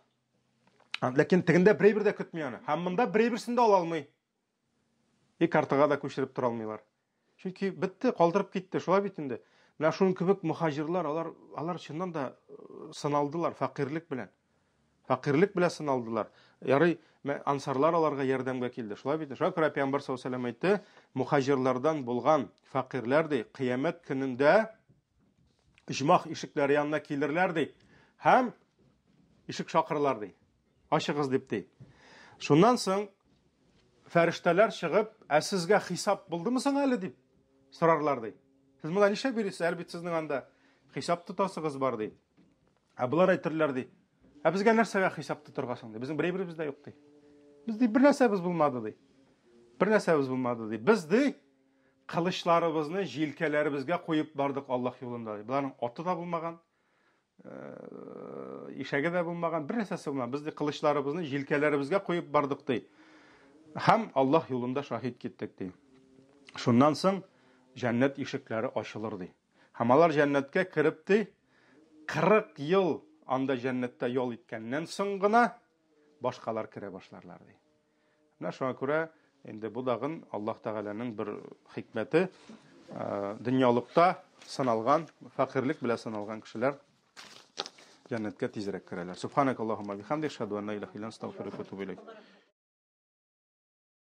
Ләкин тегендә берәй бер дә көтми аны. Һәм монда берәй берсен дә ала алмый. И картага да күчереп тора алмыйлар. Чөнки бетте, калдырып китте, шулай бит инде. Менә шуның кебек мөхаҗирлар, алар, алар чыннан да э, сыналдылар фәкыйрьлек белән. Фәкыйрьлек белән сыналдылар. Ярый, ансарлар аларга ярдәмгә килде. Шулай бит. Шуңа күрә пәйгамбәр саллаллаһу алейһи әйтте, мөхаҗирлардан булган фәкыйрьләр ди, кыямәт көнендә оҗмах ишекләре янына килерләр ди һәм ишек шакырлар ди. Ачыгыз дип ди. Шуннан соң фәрештәләр чыгып, ә сезгә хисап булдымы соң әле дип сорарлар ди. Сез монда нишләп йөрисез? Әле бит сезнең анда хисап тотасыгыз бар ди. Ә болар әйтерләр ди. Ә безгә нәрсәгә хисап тотырга соң ди? Безнең бер әйберебез дә юк ди. Без ди бер нәрсәбез булмады ди. Бер нәрсәбез булмады ди. Без ди кылычларыбызны җилкәләребезгә куеп бардык Аллаһ юлында ди. Боларның аты да булмаган, Э, ишәге дә булмаган, бер нәрсәсе булмаган. Без ди кылычларыбызны җилкәләребезгә куеп бардык ди. Һәм Аллаһ юлында шаһит киттек ди. Шуннан соң җәннәт ишекләре ачылыр ди. Һәм алар җәннәткә кереп ди, 40 ел анда җәннәттә ял иткәннән соң гына башкалар керә башларлар ди. Менә шуңа күрә инде бу дагын Аллаһ Тәгаләнең бер хикмәте, дөньялыкта сыналган, фәкыйрьлек белән сыналган кешеләр җәннәткә тизрәк керәләр. Субханакаллаһумма бихамдик, ашһаду ан ла илаһа илля анта, астагфирука ва атубу илейк.